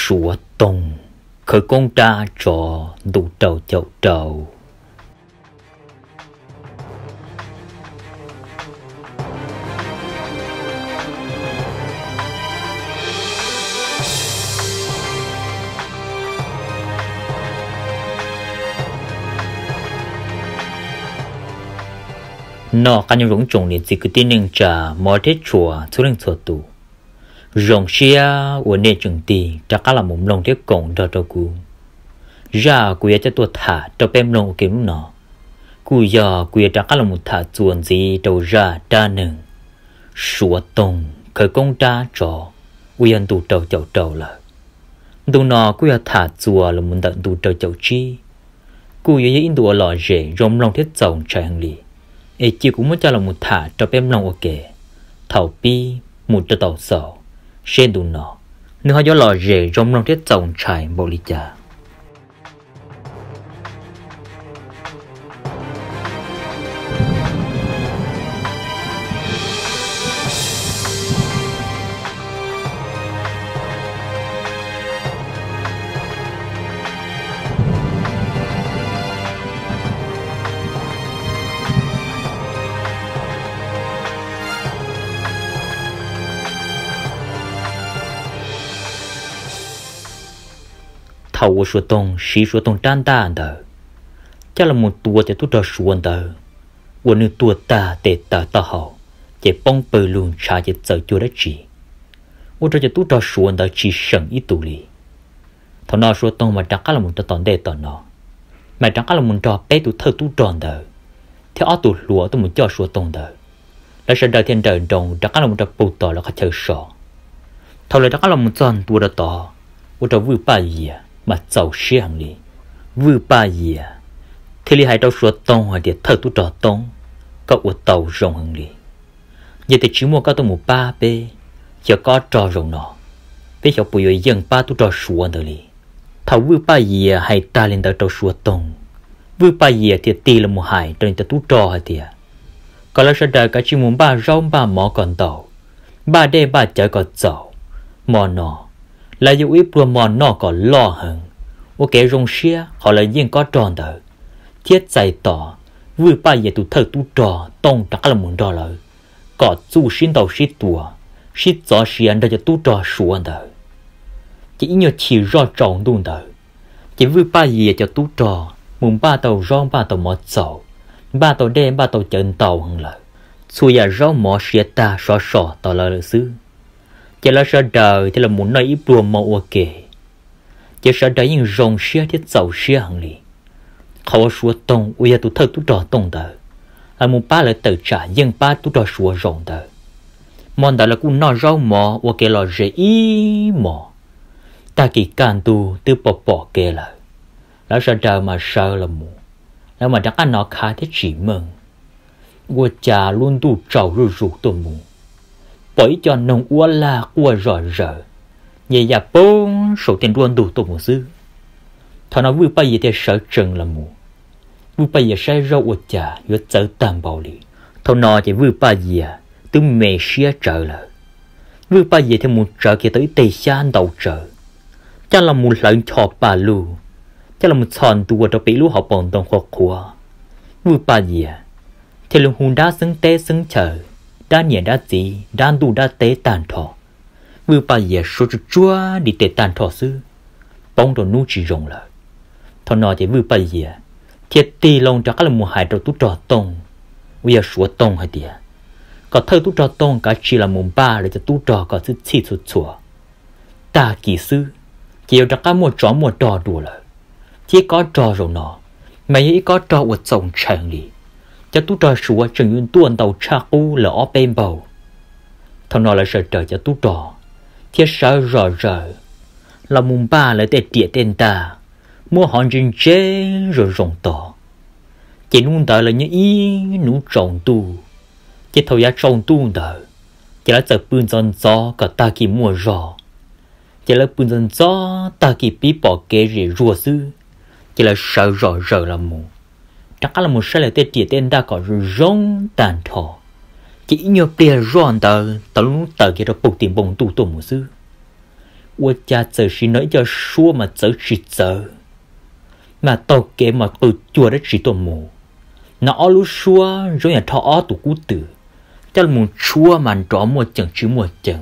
Suav Toog khawv koob dab tsov ntu rau caum rau. Noj qab nyob zoo tsoom niam txiv kwv tij neej tsa, hmov thiab tshua txhua leej txhua tus. Zoo siab uas nej tseem tig rov qab los mus mloog thiab koom nrog rau kuv. Zaj kuv yuav coj tuaj tham rau peb mloog ua ke hnub no, kuj yog kuv yuav rov qab los mus tham txuas ntxiv rau zaj dab neeg Suav Toog khawv koob dab tsov uas yog ntu rau caum rau lawm. Ntu no kuj yog tham txuas los mus ntawm ntu rau caum tsib, kuj yuav yog ib ntu uas lom zem zoo mloog thiab txaus ntshai heev li. Es cia kuv muab coj los mus tham rau peb mloog ua ke thaum pib mus rau thaum xaus, seb ntu no nws ho yuav lom zem zoo mloog thiab txaus ntshai npaum li cas. Thaum uas Suav Toog siv Suav Toog rab ntaj ntawd coj los mus tua cov tub rog Suav ntawd, uas nws tua tag tes taw taub hau ces poob pawg lug ntshav ces txawm cuag dab tsi, ua rau cov tub rog Suav ntawd tsis seem ib tug li. Thaum no Suav Toog mas rov qab los mus rau tom ntej tom no, mas rov qab los mus nrog peb tus thawj tub rog ntawd thiab ob tug hluas tuaj mus coj Suav Toog ntawd, lawv sawv daws thiaj nrawm nroos rov qab los mus rau puag tom lawv qhov chaw so. Thaum lawv rov qab los mus txog ntua rau tod, ua rau Vwj Paj Yias mas txaus siab heev li. Vwj Paj Yias thiaj li hais rau Suav Toog hais tias, Thawj tub rog Toog, koj ua tau zoo heev li. Yog tias tsis muaj koj tuaj mus pab peb, xyov kob rog zaum no peb xyov puas yuav yeej pab tub rog Suav ntawd li. Thaum Vwj Paj Yias hais tag li ntawd rau Suav Toog, Vwj Paj Yias thiaj tig los mus hais rau nws cov tub rog hais tias, kom lawv sawv daws kav tsij mus npaj zaub npaj mov kom ntau, npaj dej npaj cawv kom txaus. Hmo no lawv yuav ua ib pluag hmo noj kom loj heev, ua kev zoo siab qhov lawv yeej kob rog ntawd, thiab txais tos Vwj Paj Yias tus thawj tub rog Toog rov qab los mus nrog lawv kom txuj sib ntaus sib tua, sib txov sia nrog cov tub rog Suav ntawd. Ces ib nyuag chim zoj tsaus ntuj ntawd, ces Vwj Paj Yias cov tub rog mus npaj tau zaub npaj tau mov txaus, npaj tau dej npaj tau cawv ntau heev lawm, txhua yam zaub mov siav tag sov so tos lawv lawm xwb. Ces lawv sawv daws thiaj los mus noj ib pluag hmo ua ke, ces sawv daws yeej zoo siab thiab txaus siab heev li. Qhov uas Suav Toog uas yog tus thawj tub rog Toog ntawd los mus pab lawv tawm tsam yeej pab tub rog Suav zaum ntawd. Hmo ntawd lawv kuj noj zaub mov ua kev lom zem ib hmos. Tag kis kaj ntug twb pom pom kev lawm, lawv sawv daws mas sawv los mus, lawv mas rov qab hnov khav thiab tsis meej. Ua cas lub ntuj tsaus zuj zus tuaj mus, pom ib co noog uab lag quaj zom zaws, nyem yam poob saum tej nruab ntug tuaj mus xwb. Thaum no Vwj Paj Yias thiaj sawv tsees los mus. Vwj Paj Yias saib zoj ua cas yuav txawv tag npaum li. Thaum no ces Vwj Paj Yias twb me siab tsawv lawm. Vwj Paj Yias thiaj mus tsawv kiag tau ib teg xyab ntau tsawv, coj los mus hlawv ncho pa lug, coj los mus txhos ntua rau pem lub hauv paus ntoo qhuav qhuav. Vwj Paj Yias thiaj li hu dab xeeb teb xeeb chaw, dab niam dab txiv, dab ntuj dab teb tag nrho. Vwj Paj Yias suav tsuag tsuag di tes tag nrho xwb, poob rau hnub tsis zoo lawm. Thaum no ces Vwj Paj Yias thiaj tig loo rov qab los mus hais rau tub rog Tooj uas yog Suav Tooj hais tias, kom thawj tub rog Tooj kav tsij los mus npaj lawv cov tub rog kom txhij txhij txhua txhua. Tag kis xwb ces yuav rov qab muaj tsov muaj rog dua lawm, thiab kob rog zaum no mas yog ib kob rog uas txaus ntshai li. Cov tub rog Suav tseem yuav tuaj ntau tshaj qub lawm ob peb npaug. Thaum no lawv sawv daws cov tub rog thiaj sawv zom zaws los mus npaj lawv tej riam tej ntaj, muab hov ntse ntse zoo zoo tos. Ces hnub ntawd lawv nyob ib hnub tsaus ntuj, ces thaum yav tsaus ntuj ntawd ces lawv txawm pw ntxov ntxov kom tag kis muaj zog. Ces lawv pw ntxov ntxov tag kis pib pom kev zem zuag xwb, ces lawv sawv zom zaws los mus, rov qab los mus saib lawv tej riam tej ntaj kom zoo zoo tag nrho. Ces ib nyuag pliag zoj ntawd tau lub hnub taws kiag rau puag tim npoo ntuj tuaj mus xwb. Ua cas txawm sim no ib co suab mas txawv tsis txawv, mas taug kev mas qw cuag dab tsi tuaj mus. No ob lub suab zoo yam rho ob tus kub twm coj los tshuab mas nrov muaj ceem tsis muaj ceem,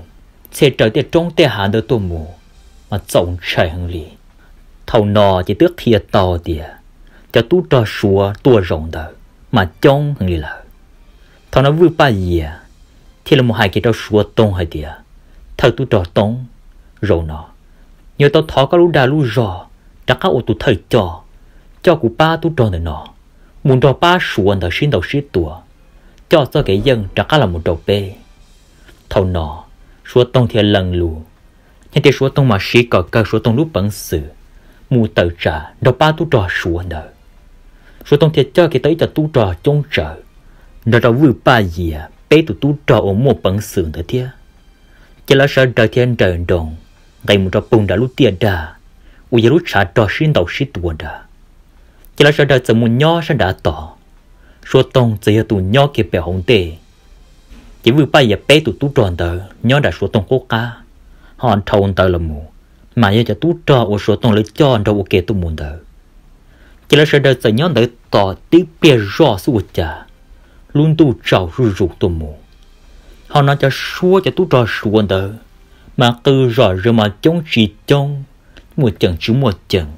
txhia raws tej roob tej hav ntawd tuaj mus, mas txaus ntshai heev li. Thaum no ces twb qhia tau tias cov tub rog Suav tuaj zaum ntawd mas coob heev li lawm. Thaum no Vwj Paj Yias thiaj li mus hais kiag rau Suav Toog hais tias, Thawj tub rog Toog, zaum no yuav tau thov koj lub dag lub zog rov qab ua tus thawj coj, coj kuv pab tub rog ntawm no mus nrog pab Suav ntawd sib ntaus sib tua, coj txoj kev yeej rov qab los mus rau peb. Thaum no Suav Toog thiaj lees lus, nyob tias Suav Toog mam siv kom kawg Suav Toog lub peev xwm mus tawm tsam nrog pab tub rog Suav ntawd. Suav Toog thiaj coj kiag tau ib co tub rog coob tsawv nrog rau Vwj Paj Yias peb tus tub rog uas muaj peev xwm ntawd thiab. Ces lawv sawv daws thiaj nrawm nroos nqis mus rau pug nram lub tiaj dag uas yog lub tshav rog sib ntaus sib tua nrad. Ces lawv sawv daws txawm mus nyob sab nrad tos, Suav Toog txawm yog tus nyob kiag pem hauv ntej. Ces Vwj Paj Yias peb tus tub rog ntawd nyob nram Suav Toog qub qab, ho dhau ntawd los mus mas yog cov tub rog uas Suav Toog lawv coj nrog ua ke tuaj mus ntawd. Ces lawv sawv daws txawm nyob ntawd tos tib pliag zoj xwb ua cas lub ntuj tsaus zuj zus tuaj mus. Ho no cov suab cov tub rog Suav ntawd mas qw zom zaws mas coob tsis coob, muaj ceem tsis muaj ceem,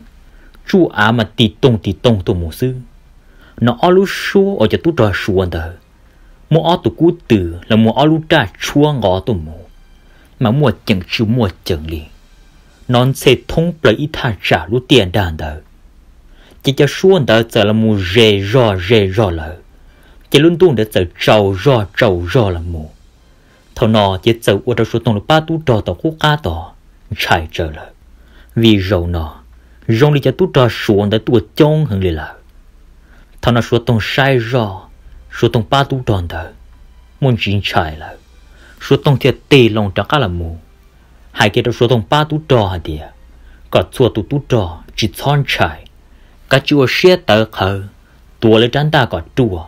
tsuj av mas tis toog tis toog tuaj mus xwb. No ob lub suab uas cov tub rog Suav ntawd muaj ob tus kub twm los muaj ob lub raj tshuab nqov tuaj mus, mas muaj ceem tsis muaj ceem li. No ntxhe thoob plaws ib thaj tsam lub tiaj dag ntawd. Ces cov suab ntawd txawm los mus ze zog ze zog lawm, ces lub ntuj ntawd txawm tsaus zog tsaus zog los mus. Thaum no ces txawm ua rau Suav Toog lawv pab tub rog tom qub qab tos ntshai tsawv lawm, vim zaum no zoo li cov tub rog Suav ntawd tuaj coob heev li lawm. Thaum no Suav Toog saib zoj, Suav Toog pab tub rog ntawd muaj ntsis ntshai lawm, Suav Toog thiaj tig loo rov qab los mus hais kiag rau Suav Toog pab tub rog hais tias, kom txhua tus tub rog tsis txhob ntshai, kav tsij ua siab tawv qhawv, tuav lawv rab ntaj kom ruaj.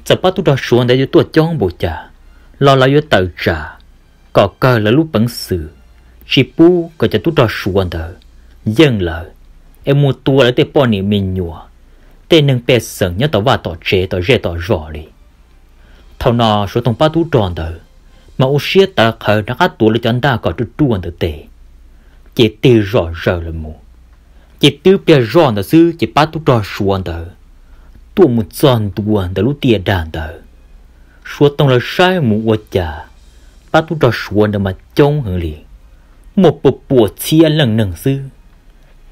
Txawm pab tub rog Suav ntawd yuav tuaj coob npaum cas los lawv yuav tawm tsam kom kawg lawv lub peev xwm, tsis pub kom cov tub rog Suav ntawd yeej lawv es mus tua lawv tej poj niam me nyuam, tej neeg pej xeem nyob tom vaj tom tsev tom zej tom zos li. Thaum no Suav Toog pab tub rog ntawd mas ua siab tawv qhawv rov qab tuav lawv cov ntaj kom ruaj ruaj ntawd tes, ces tig zom zaws los mus. Ces twb pliag zoj ntawd xwb ces pab tub rog Suav ntawd tuaj mus txog ntua ntawm lub tiaj dag ntawd. Suav Toog lawv saib mus ua cas pab tub rog Suav ntawd mas coob heev li, muaj pua pua txhiab leej neeg xwb.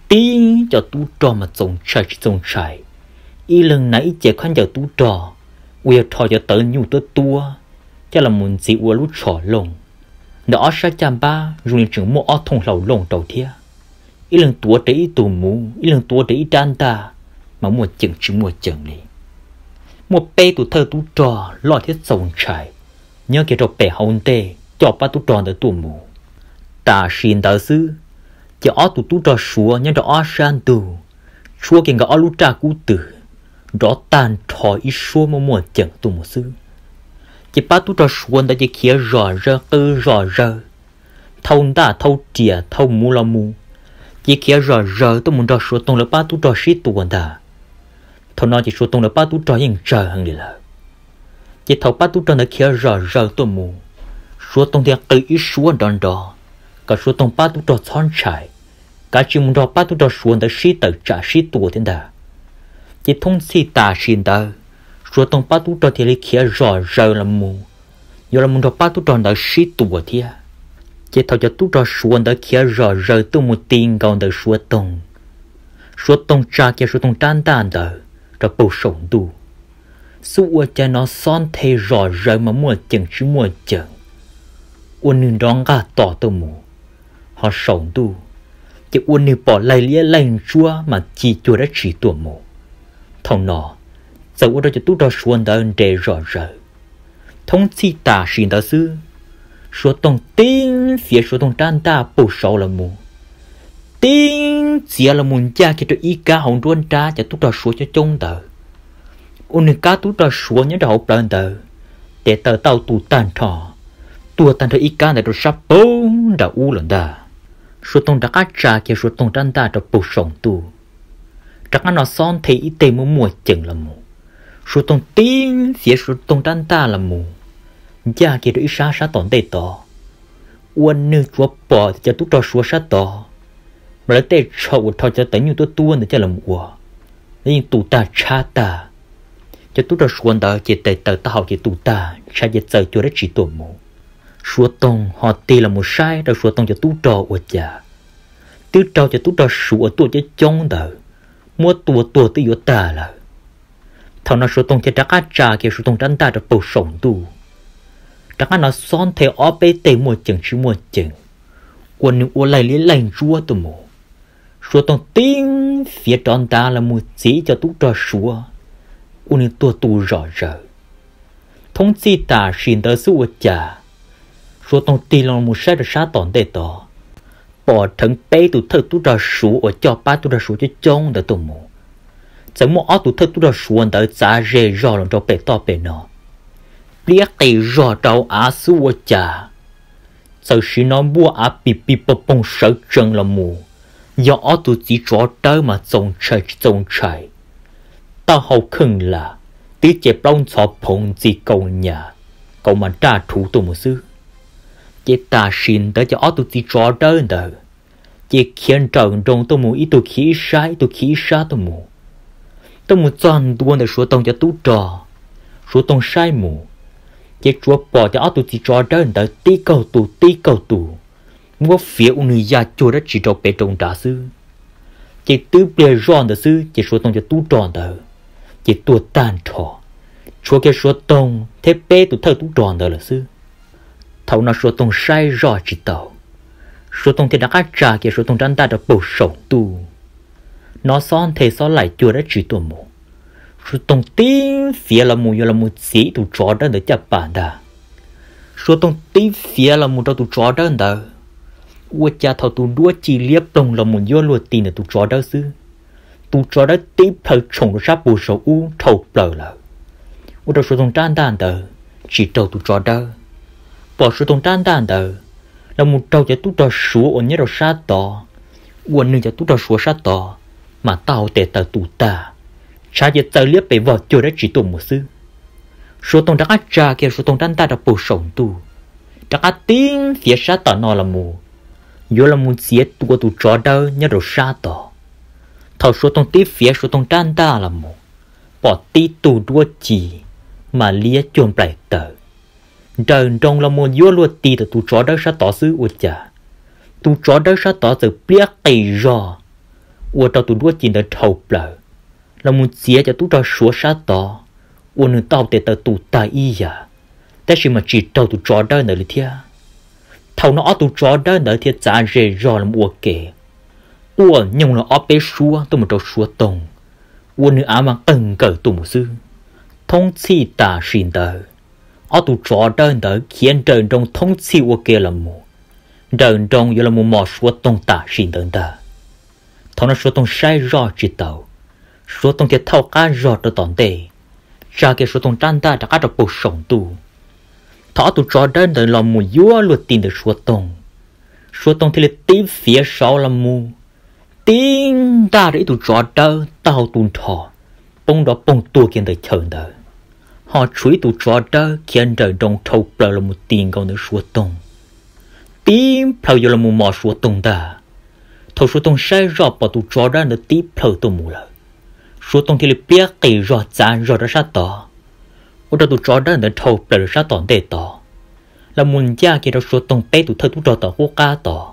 Tib cov tub rog mas txaus ntshai tsis txaus ntshai, ib leeg hnav ib ce khaub ncaws tub rog uas yog rho cov tawv nyuj tuab tuab coj los mus ntxiv ua lub tsho looj. Ntawm ob sab caj npab zoo li tseem muaj ob thooj hlau looj rau thiab. Ib leeg tuav rawv ib tug muv, ib leeg tuav rawv ib rab ntaj, mas muaj ceem tsis muaj ceem li. Muaj peb tus thawj tub rog loj thiab txaus ntshai nyob kiag rau pem hauv ntej coj pab tub rog ntawd tuaj mus. Tam sim ntawd xwb, ces ob tus tub rog Suav nyob rau ob sab ntug tshuab kiag nkawd ob lub raj kub twm nrov tag nrho ib suab muaj muaj ceem tuaj mus xwb. Ces pab tub rog Suav ntawd ces khiav zom zaws qw zom zaws, thau ntaj thau riam thau muv los mus, ces khiav zom zaws tuaj mus nrog Suav Toog lawv pab tub rog sib tua ntag. Thaum no ces Suav Toog lawv pab tub rog yeej tsawg heev li lawm. Ces thaum pab tub rog ntawd khiav zom zaws tuaj mus, Suav Toog thiaj qw ib suab nrov nrov kom Suav Toog pab tub rog txhob ntshai, kav tsij mus nrog pab tub rog Suav ntawd sib tawm tsam sib tua thiab ntag. Ces thoob txhij tam sim ntawd, Suav Toog pab tub rog thiaj li khiav zom zaws los mus, yuav los mus nrog pab tub rog ntawd sib tua thiab. Ces thaum cov tub rog Suav ntawd khiav zom zaws tuaj mus ti nkaus ntawm Suav Toog, Suav Toog tsa kiag Suav Toog rab ntaj ntawd rau puag saum ntuj, xub ua cas no xob nthe zom zaws mas muaj ceem tsis muaj ceem, ua nws nrov nqaj tos tuaj mus. Ho saum ntuj ces ua nws pom laig liab laig ntsuab mas ci cuag dab tsi tuaj mus. Thaum no txawm ua rau cov tub rog Suav ntawd nres zom zaws. Thoob txhij tam sim ntawd xwb, Suav Toog tib fiav Suav Toog rab ntaj puag saud los mus, tib txiav los mus ncaj kiag rau ib kab hauv nruab nrab cov tub rog Suav coob coob ntawd. Ua nws kab tub rog Suav nyob rau hauv plawv ntawd tes taw tauj tu tag nrho, tuag tag nrho ib kab ntawd rau sab puag nram ub lawm ntag. Suav Toog rov qab tsa kiag Suav Toog rab ntaj rau puag saum ntuj, rov qab no xob nthe ib teg muaj muaj ceem los mus. Suav Toog tib fiav Suav Toog rab ntaj los mus, ncaj kiag rau ib sab sab tom ntej tod, ua nws tsuas pom cov tub rog Suav sab tod mas lawv tej tsho uas rho cov tawv nyuj tuab tuab ntawd coj los ua, lawv yeej tu tag tshab tag. Cov tub rog Suav ntawd ces tes taw taub hau ces tu tag, tshav ces txaws cuag dab tsi tuaj mus. Suav Toog ho tig los mus saib rau Suav Toog cov tub rog ua cas twb raug cov tub rog Suav uas tuaj coob coob ntawd muab tua tuag twb yuav tag lawm. Thaum no Suav Toog cia rov qab tsa kiag Suav Toog rab ntaj rau puag saum ntuj, rov qab no xob nthe ob peb teg muaj ceem tsis muaj ceem, ua nws ua laig liab laig ntsuab tuaj mus. Suav Toog tib fiav rov ntav los mus txiav ib co tub rog Suav, ua nws tuag tu zom zaws. Thoob txhij tam sim ntawd xwb ua cas, Suav Toog tig los mus saib rau sab tom ntej tod, pom dheev peb tus thawj tub rog Suav uas coj pab tub rog Suav coob coob ntawd tuaj mus. Txawm muaj ob tus thawj tub rog Suav ntawd txav ze zog los rau pem toj pem no, pliab qis zog rau av xwb ua cas, txawm sim no npuaj av pis pis poog poog sawv tsees los mus, yog ob tug txiv tsov dawb mas txaus ntshai tsis txaus ntshai. Taub hau kheej lam, tib ce plaub ntxhov phoov ntxi kaus nyam, kaus mas raj rhuv tuaj mus xwb. Ces tam sim ntawd ces ob tug txiv tsov dawb ntawd ces khiav nrawm nroos tuaj mus, ib tug khiav ib sab ib tug khiav ib sab tuaj mus, tuaj mus txog ntua ntawm Suav Toog cov tub rog. Suav Toog saib mus, ces tsuas pom cov ob tug txiv tsov dawb ntawd tib kaug tus tib kaug tus, muab fiav ua nws ya cuag dab tsi rau pem rau nrad xwb. Ces twb pliag zoj ntawd xwb ces Suav Toog cov tub rog ntawd ces tuag tag nrho, tshuav kiag Suav Toog thiab peb tus thawj tub rog ntawd lawm xwb. Thaum no Suav Toog saib zoj tsis tau, Suav Toog thiaj rov qab tsa kiag Suav Toog rab ntaj rau puag saum ntuj, no xob nthe xob laim cuag dab tsi tuaj mus. Suav Toog tib fiav los mus yuav los mus txiav ib tus tsov dawb ntawd caj pas ntag. Suav Toog tib fiav los mus rau tus tsov dawb ntawd, ua cas thaum tus duab ci liab ploog los mus yuav luag ti ntawm tus tsov dawb xwb, tus tsov dawb tib plhaw tshoom rau sab puag saum ub dhau plaws lawm, ua rau Suav Toog rab ntaj ntawd tsis raug tus tsov dawb. Pom Suav Toog rab ntaj ntawd los mus raug cov tub rog Suav uas nyob rau sab tod, ua nws cov tub rog Suav sab tod mas taub hau tes taw tu tag, tshav ces txaws liab pes vog cuag dab tsi tuaj mus xwb. Suav Toog rov qab tsa kiag Suav Toog rab ntaj rau puag saum ntuj, rov qab tib fiav sab tom no los mus, yuav los mus txiav tua tus tsov dawb nyob rau sab tod. Thaum Suav Toog tib fiav Suav Toog rab ntaj los mus, pom tib tug duab ci mas liab cuag nplaim taws, nrawm nroos los mus yuav luag ti ntawm tus tsov dawb sab tod xwb ua cas, tus tsov dawb sab tod txawm pliab qis zog, ua rau tus duab ci ntawd dhau plaws, los mus txiav cov tub rog Suav sab tod, ua nws taub hau tes taw tu tag ib yam, tab sis mas tsis raug tus tsov dawb ntawd li thiab. Thaum no ob tug tsov dawb ntawd thiaj txav ze zog los ua ke, quaj nyoog los ob peb suab tuaj mus rau Suav Toog, ua nws av mas qawg nkaws tuaj mus xwb. Thoob txhij tam sim ntawd, ob tug tsov dawb ntawd khiav nrawm nroos thoob txhij ua ke los mus, nrawm nroos yuav los mus mos Suav Toog tam sim ntawd ntag. Thaum no Suav Toog saib zoj tsis taus, Suav Toog thiaj thauj qab zog rau tom ntej, tsa kiag Suav Toog rab ntaj rov qab rau puag saum ntuj. Thaum ob tug tsov dawb ntawd los mus yuav luag ti ntawm Suav Toog, Suav Toog thiaj li tib fiav saud los mus, tib ntaj rau ib tug tsov dawb taub hau tu nrho, poob nrov poog tuag kiag ntawm chaw ntawd. Ho tshuav ib tug tsov dawb khiav nrawm nroos dhau plaws los mus ti nkaus ntawm Suav Toog, tib plhaw yuav los mus mos Suav Toog ntag. Thaum Suav Toog saib zoj pom tus tsov dawb ntawd tib plhaw tuaj mus lawm, Suav Toog thiaj li pliab qis zog txav zog rau sab tod, ua rau tus tsov dawb ntawd dhau plaws rau sab tom ntej tod, los mus ncaj kiag rau Suav Toog peb tus thawj tub rog tom qub qab tod.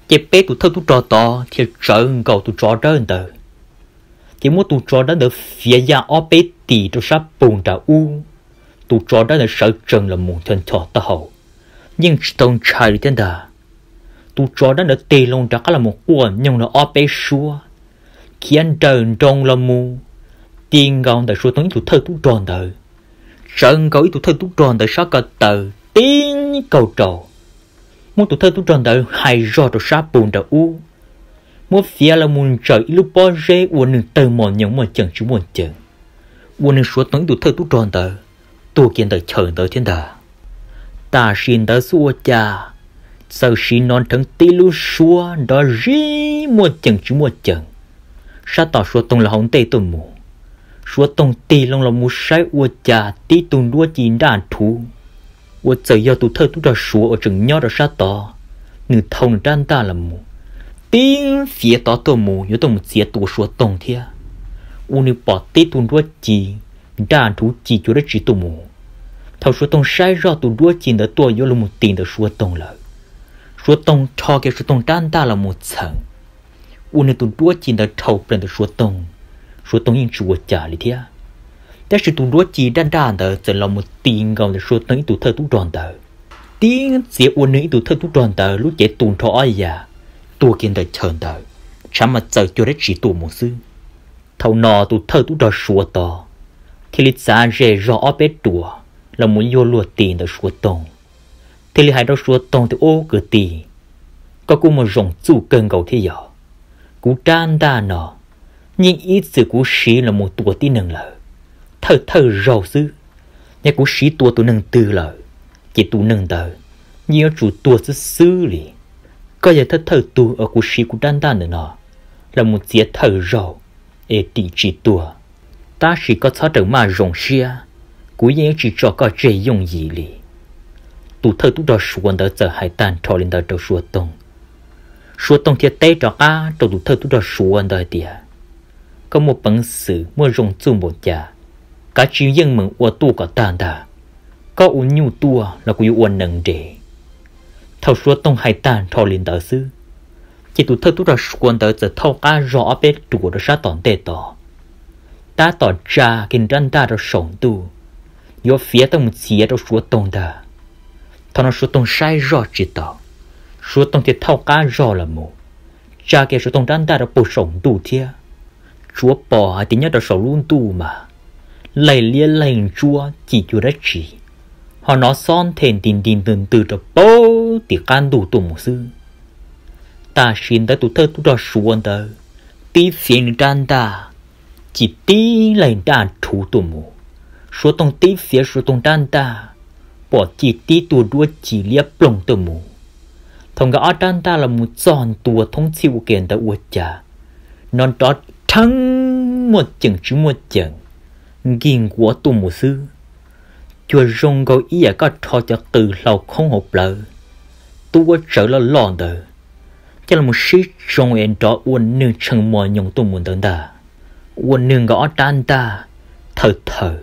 Ces peb tus thawj tub rog tod thiaj tsawv nkaus tus tsov dawb ntawd, ces muab tus tsov dawb ntawd fiav ya ob peb tis rau sab pug nram ub. Tus tsov dawb ntawd sawv tsees los mus ncho ncho taub hau, yeej tsis tau ntshai li thiab ntag. Tus tsov dawb ntawd tig loo rov qab los mus quaj nyoog los ob peb suab, khiav nrawm nroos los mus ti nkaus ntawm Suav Toog ib tug thawj tub rog ntawd, tsawv nkaus ib tug thawj tub rog ntawd sab ko taw tib kaug rau, muab tus thawj tub rog ntawd hais zog rau sab pug nram ub, muab fiav los mus ntsaws ib lub pob zeb ua nws tawg mos nyoos muaj ceem tsis muaj ceem, ua nws Suav Toog ib tug thawj tub rog ntawd tuag kiag ntawm chaw ntawd thiab ntag. Tam sim ntawd xub ua cas, Txawm sim no dheev tib lub suab nrov zib muaj ceem tsis muaj ceem sab tom Suav Toog lawv hauv ntej tuaj mus. Suav Toog tig loo los mus saib ua cas tib tug nruab ci nraj rhuv uas txawm yog tus thawj tub rog Suav uas tseem nyob rau sab tod, nws thau nws rab ntaj los mus tib fiav tod tuaj mus yuav tuaj mus txiav tua Suav Toog thiab. Ua nws pom tib tug nruab ci nraj rhuv ci cuag dab tsi tuaj mus. Thaum Suav Toog saib zoj tus nruab ci ntawd tuaj yuav luag mus tis ntawm Suav Toog lawm, Suav Toog rho kiag Suav Toog rab ntaj los mus txheem, ua nws tus nruab ci ntawd dhau plaws ntawm Suav Toog. Suav Toog yeej tsis ua cas li thiab, tab sis tus nruab ci nraj ntaj ntawd txawm los mus tis nkaus ntawm Suav Toog ib tug thawj tub rog ntawd, tib txiav ua nws ib tug thawj tub rog ntawd lub cev tu nrho ob yam, tuag kiag ntawm chaw ntawd, tshav mas txawm cuag dab tsi tuaj mus xwb. Thaum no tus thawj tub rog Suav tod thiaj li txav ze zog ob peb ruam los mus yuav luag tis ntawm Suav Toog, thiaj li hais rau Suav Toog tias, Ub kwv tij, koj kuj muaj zoo txuj kawg nkaus thiab yog. Kuv rab ntaj no yeej ib txwm kuv siv los mus tua tib neeg lawm, thawj thawj zaug xwb. Yog kuv siv tua tus neeg twg lawm, ces tus neeg ntawd yeej yuav tsum tuag xwb xwb li. Koj yog thawj thawj tug uas kuv siv kuv rab ntaj ntawm no los mus txiav thawj zaug es dim tsis tuag, tab sis koj txhob rawm maj zoo siab, kuv yeej yuav tsis tso koj tseg yooj yim li. Tus thawj tub rog Suav ntawd txawm hais tag nrho li ntawd rau Suav Toog. Suav Toog thiaj teb rov qab rau tus thawj tub rog Suav ntawd hais tias, Koj muaj peev xwm muaj zoo txuj npaum cas, kav tsij yeej meem ua tuaj kom tag ntag. Koj ua nyuj tuaj los kuv yuav ua nees nres. Thaum Suav Toog hais tag nrho li ntawd xwb, ces tus thawj tub rog Suav ntawd txawm thauj qab zog ob peb ruam rau sab tom ntej tod, tab tom tsa kiag nws rab ntaj rau saum ntuj, yuav fiav tuaj mus txiav rau Suav Toog ntag. Thaum no Suav Toog saib zoj tsis taus, Suav Toog thiaj thauj qab zog los mus, tsa kiag Suav Toog rab ntaj rau puag saum ntuj thiab. Tsuav pom hais tias nyob rau saum lub ntuj mas laig liab laig ntsuab cim cuag dab tsi, ho hnov xob nthe nti nti ntws ntws rau puag tim qab ntuj tuaj mus xwb. Tam sim ntawd tus thawj tub rog Suav ntawd tib fiav nws rab ntaj, ci tib laig nraj rhuv tuaj mus. Suav Toog tib fiav Suav Toog rab ntaj, pom ci tib tug nruab ci liab ploog tuaj mus. Thaum nkawd ob rab ntaj los mus txog ntua thoob txhij ua ke ntawd ua cas, hnov nrov rheeb muaj ceem tsis muaj ceem nkig nkuav tuaj mus xwb, cuag zoo nkaus ib yam koj rho cov qws hlau khoob hauv plawv, tub uab tsawv loj loj ntawd coj los sib tsoo es nrov ua nws tshee mos nyoos tuaj mus ntawd ntag. Ua nws nkawd ob rab ntaj thawm thawm,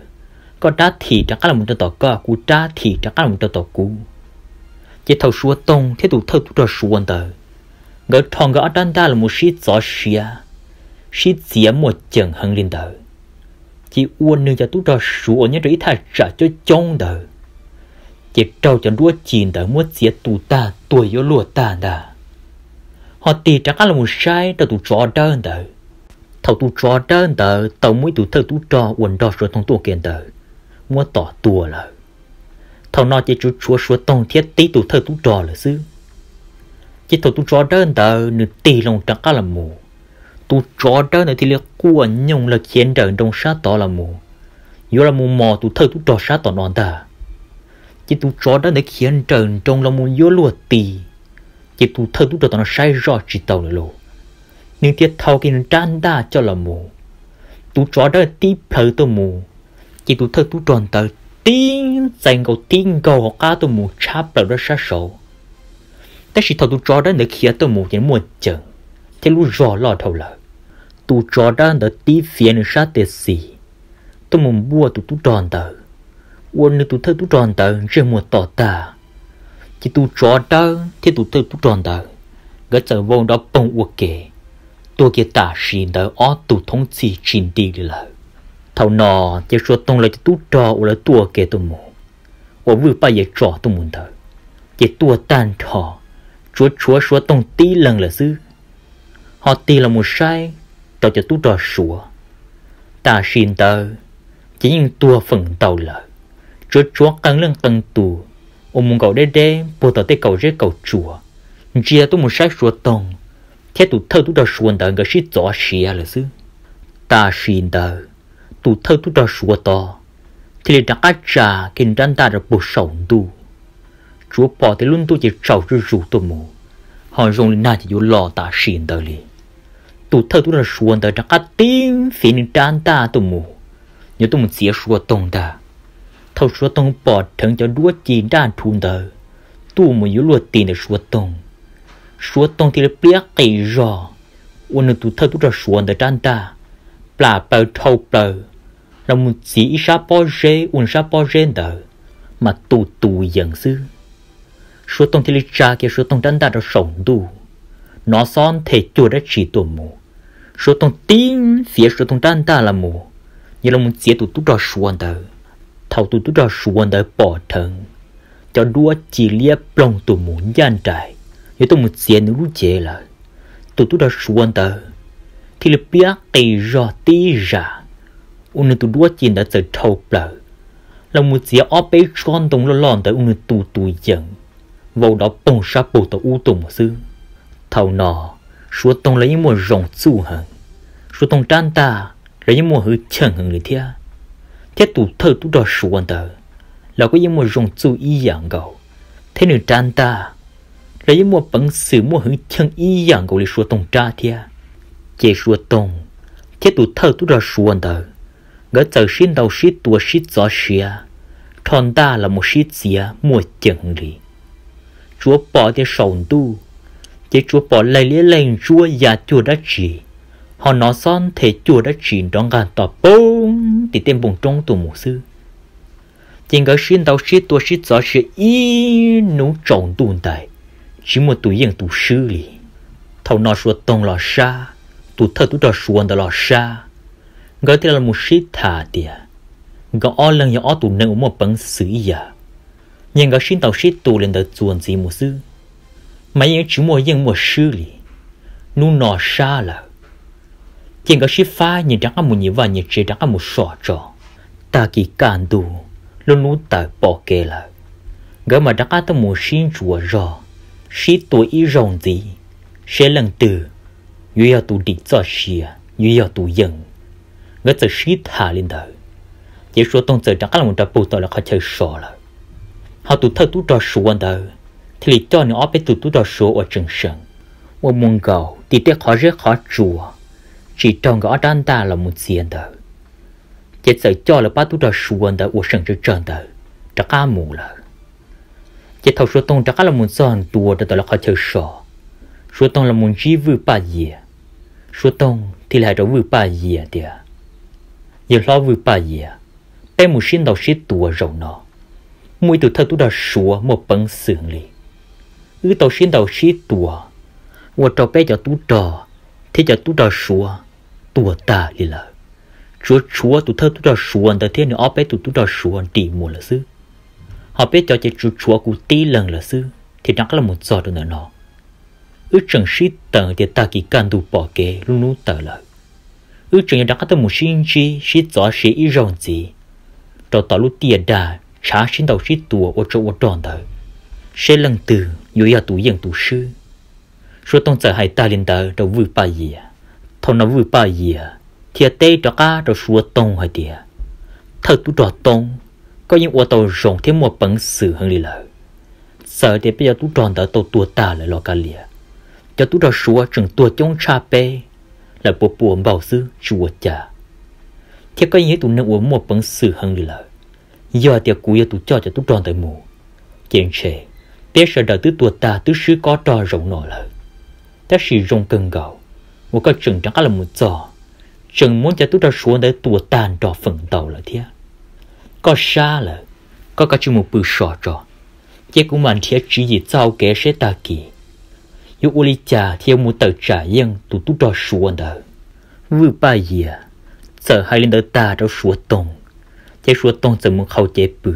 koj rab thim rov qab los rau tom koj, kuv rab thim rov qab los rau tom kuv. Ces thaum Suav Toog thiab tus thawj tub rog Suav ntawd, nkawd rho nkawd ob rab ntaj los mus sib txov siav, sib txiav muaj ceem heev li ntawd, ces ua nws cov tub rog Suav uas nyob rau ib thaj tsam coob coob ntawd, ces raug cov nruab ci ntawd muab txiav tu tag tuag yuav luag tag ntag. Ho tig rov qab los mus saib rau tus tsov dawb ntawd, thaum tus tsov dawb ntawd tau muab ib tug thawj tub rog uas nrog Suav Toog tuaj ke ntawd muab tom tuag lawm. Thaum no ces tsuas tshuav Suav Toog thiab tib tug thawj tub rog lawm xwb. Ces thaum tus tsov dawb ntawd nws tig loo rov qab los mus, tus tsov dawb ntawd thiaj li quaj nyooj lawg khiav nrawm nroos sab tod los mus, yuav los mus mos tus thawj tub rog sab tom no ntag. Ces tus tsov dawb ntawd khiav nrawm nroos los mus yuav luag tis, ces tus thawj tub rog tom no saib zoj tsis tau lawm lauj, nws thiaj thau kiag nws rab ntaj coj los mus. Tus tsov dawb tib plhaws tuaj mus, ces tus thawj tub rog ntawd tib txais nkaus tib nkaug hauv qab tuaj mus tshab plaws rau sab saud. Tab sis thaum tus tsov dawb ntawd khiav tuaj mus ces muaj ceem thiab lub zog loj dhau lawm. Tus tsov dawb ntawd tib fiav nws sab tes xis tuaj mus npuaj tus tub rog ntawd, ua nws tus thawj tub rog ntawd ntsej muag to tag. Ces tus tsov dawb thiab tus thawj tub rog ntawd, nkawd txawm vau nrov poog ua ke, tuag kiag tam sim ntawd ob tug thoob txhij tsis nti li lawm. Thaum no ces Suav Toog lawv cov tub rog uas lawv tuaj ua ke tuaj mus, uas vwj Paj Yas tso tuaj mus ntawd, ces tuaj tag nrho, tsuav tshuav Suav Toog tib leeg lawm xwb. Ho tig los mus saib rau cov tub rog Suav, tam sim ntawd ces yeej tuag feem ntau lawm, tsuav tshuav qee leej qee tus uas mus nkaum deb deb puag tom tej kaum zeb kaum tsua, ntsia tuaj mus saib Suav Toog thiab tus thawj tub rog Suav ntawd nkawd sib txov siav lawm xwb. Tam sim ntawd tus thawj tub rog Suav tod thiaj li rov qab tsa kiag nws rab ntaj rau puag saum ntuj, Tsuav pom tias lub ntuj ces tsaus zuj zus tuaj mus, ho zoo li nag ces yuav los tam sim ntawd li. Tus thawj tub rog Suav ntawd rov qab tib fiav nws rab ntaj tuaj mus, yuav tuaj mus txiav Suav Toog ntag. Thaum Suav Toog pom dheev cov duab ci nraj rhuv ntawd tuaj mus yuav luaj tis ntawm Suav Toog, Suav Toog thiaj li pliab qis zog ua nws tus thawj tub rog Suav ntawd rab ntaj, plam plaws dhau plaws los mus txiav ib sab pob zeb, ua nws sab pob zeb ntawd mas tus tus yees xwb. Suav Toog thiaj li tsa kiag Suav Toog rab ntaj rau saum ntuj, hnov xob nthe cuag dab tsi tuaj mus. Suav Toog tib fiav Suav Toog rab ntaj los mus, yuav los mus txiav tus tub rog Suav ntawd. Thaum tus tub rog Suav ntawd pom dheev cov duab ci liab ploog tuaj mus ncaj nraim yuav tuaj mus txiav nws lub cev lawm, tus tub rog Suav ntawd thiaj li pliab qis zog tib zam, ua nws tus duab ci ntawd txawm dhau plaws los mus txiav ob peb tsob ntoo loj loj ntawd ua nws tus tus yees, vau dov poog sab pug tau ub tuaj mus xwb. Thaum no Suav Toog los yeej muaj zoo txuj heev, Suav Toog rab ntaj los yeej muaj hwv cheej heev li thiab. Thiab tus thawj tub rog Suav ntawd los kuj yeej muaj zoo txuj ib yam nkaus, thiab nws rab ntaj los yeej muaj peev xwm muaj hwv cheej ib yam nkaus li Suav Toog rab thiab. Ces Suav Toog thiab tus thawj tub rog Suav ntawd, nkawd txawm sib ntaus sib tua sib txov siav, rho ntaj los mus sib txiav muaj ceem heev li. Tsuav pom tias saum ntuj ces tsuav pom leeg liab leej ntsuab ya cuag dab tsi, ho hnov xob nthe cuag dab tsi nrov nqag to poob tim tej npoo roob tuaj mus xwb. Ces nkawd sib ntaus sib tua sib txov siav ib hnub tsaus ntuj ntais, tsis muaj tus yeej tus swb li. Thaum no Suav Toog los sab, tus thawj tub rog Suav ntawd los sab, nkawd thiaj los mus sib tham tias nkawd ob leeg yog ob tus neeg uas muaj peev xwm ib yam, yog nkawd sib ntaus sib tua li ntawd txuas ntxiv mus xwb mas yeej tsis muaj yeej muaj swb li. Hnub no sab lawm, ces nkawd sib faib nyias rov qab mus nyias vaj nyias tsev rov qab mus so tso. Tag kis kaj ntug, lub hnub tawm pom kev lawm, nkawd mam rov qab tuaj mus sib ntsuas zog, sib tua ib zaug ntxiv, seb leej twg yuav yog tus dim txoj sia, yuav yog tus yeej. Nkawd txawm sib tham li ntawd, ces Suav Toog txawm rov qab los rau puag tom lawv qhov chaw so lawm. Ho tus thawj tub rog Suav ntawd thiaj li coj nws ob peb tug tub rog Suav uas tseem seem, uas mus nkaum tim tej qhov zeb qhov tsua, tsis raug nkawd ob rab ntaj los mus txiav ntawd, ces txawm coj lawv pab tub rog Suav ntawd uas seem tsawg tsawg ntawd rov qab mus lawm. Ces thaum Suav Toog rov qab los mus txog ntua rau tom lawv qhov chaw so, Suav Toog los mus ntsib Vwj Paj Yias. Suav Toog thiaj li hais rau Vwj Paj Yias tias, Yawg hlob Vwj Paj Yias, peb mus sib ntaus sib tua zaum no, muaj ib tug thawj tub rog Suav muaj peev xwm heev li. Wb tau sib ntaus sib tua, ua rau peb cov tub rog thiab cov tub rog Suav tuag tag li lawm. Tsuav tshuav tus thawj tub rog Suav ntawd thiab nws ob peb tug tub rog Suav dim mus lawm xwb. Ho peb cov ces tsuav tshuav kuv tib leeg lawm xwb thiaj rov qab los txog rau ntawm no. Wb tseem sib teem tias tag kis kaj ntug pom kev lub hnub tawm lawm, wb tseem yuav rov qab tuaj mus sib ntsib sib txov sia ib zaug ntxiv rau tom lub tiaj dag tshav sib ntaus sib tua ua tsov ua rog ntawd, seb leej twg yuav yog tus yeej tus swb. Suav Toog txawm hais tag li ntawd rau Vwj Paj Yias. Thaum no Vwj Paj Yias thiaj teb rov qab rau Suav Toog hais tias, Thawj tub rog Toog, koj yeej ua tau zoo thiab muaj peev xwm heev li lawm. Txawm tias peb cov tub rog ntawd tau tuag tag lawm los kav liam, cov tub rog Suav tseem tuag coob tshaj peb lawm puas puas npaug xwb tsis ua cas, thiab koj yeej yog ib tus neeg uas muaj peev xwm heev li lawm. Yog tias kuv yog tus coj cov tub rog ntawd mus, ces ntshe peb sawv daws twb tuag tag twb swb kob rog zaum no lawm. Tab sis zoo kawg nkaus uas koj tseem rov qab los mus txog, tseem muab cov tub rog Suav ntawd tua tag nrho feem ntau lawm thiab. Koj sab lawm, koj kav tsij mus pw so tso, ces kuv mam nrhiav tswv yim txoj hau kev seb tag kis yuav ua li cas thiaj yuav mus tawm tsam yeej tus tub rog Suav ntawd. Vwj Paj Yias txawm hais li ntawd tag rau Suav Toog, ces Suav Toog txawm mus qhau cev pw,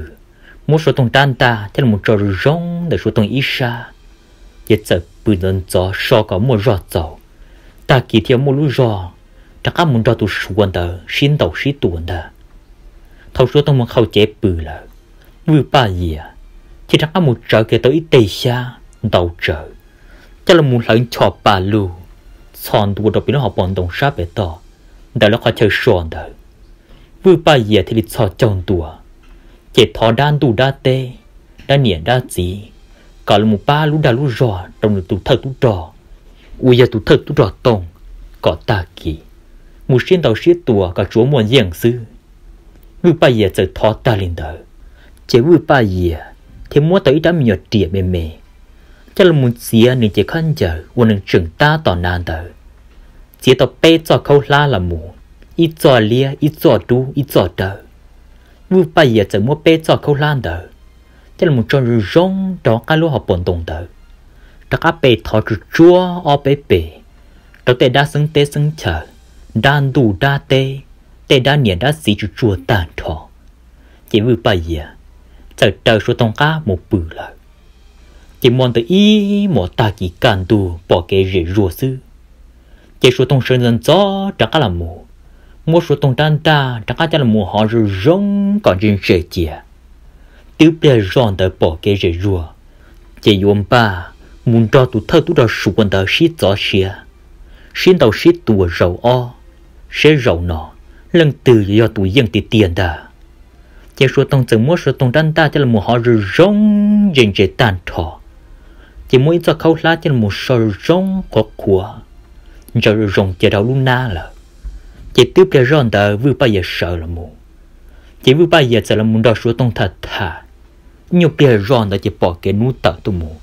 muab Suav Toog rab ntaj thiab los tso zoo zoo ntawm Suav Toog ib sab, ces txawm pw ntxov ntxov so kom muaj zog txaus, tag kis thiaj muaj lub zog rov qab mus nrog tus Suav ntawd sib ntaus sib tua ntag. Thaum Suav Toog mus qhau cev pw lawm, Vwj Paj Yias thiaj rov qab mus tsawv kiag tau ib teg xyab ntau tsawv, coj los mus hlawv ncho pa lug, txhos ntua rau pem lub hauv paus ntoo sab pem toj ntawm lawv qhov chaw so ntawd. Vwj Paj Yias thiaj li txhos caug ntua, ces thov dab ntuj dab teb, dab niam dab txiv, kom los mus pab lub dag lub zog rau nws tus thawj tub rog uas yog tus thawj tub rog Tooj kom tag kis, mus sib ntaus sib tua kom tsuav muaj yeej xwb. Vwj Paj Yias txawm thov tag li ntawd, ces Vwj Paj Yias thiaj muab tau ib rab me nyuam riam me me coj los mus txiav nws cev khaub ncaws uas nws tseem tab tom hnav ntawd, txiav tau peb txoj khaub hlab los mus, ib txoj liab, ib txoj dub, ib txoj dawb. Vwj Paj Yias txawm muab peb txoj khaub hlab ntawd coj los mus tso zoo zoo rau qab lub hauv paus ntoo ntawd, rov qab pe thov tsuj tsuav ob peb pes rau tej dab xeeb teb xeeb chaw, dab ntuj dab teb, tej dab niam dab txiv tsuj tsuav tag nrho. Ces Vwj Paj Yias txawm raws Suav Toog qab mus pw lawm. Ces hmo ntawd ib hmos tag kis kaj ntug pom kev zem zuag xwb, ces Suav Toog sawv ntxov ntxov rov qab los mus, muab Suav Toog rab ntaj rov qab coj los mus hov zoo zoo kom ntse ntse cia. Twb pliag zog ntawd pom kev zem zuag, ces yuav npaj mus nrog tus thawj tub rog Suav ntawd sib txov siav, sib ntaus sib tua zaum ob, saib zaum no leej twg yog tus yeej tiag tiag ntag. Ces Suav Toog txawm muab Suav Toog rab ntaj coj los mus hov zoo zoo ntse ntse tag nrho, ces muab ib txoj khaub hlab coj los mus so zoo zoo qhuav qhuav, ntsaws zoo zoo cia rau lub hnab lawm. Ces twb pliag zog ntawd Vwj Paj Yias sawv los mus, ces Vwj Paj Yias txawm los mus nrog Suav Toog tham tham. Ib nyuag pliag zog ntawd ces pom kev hnub tawm tuaj mus,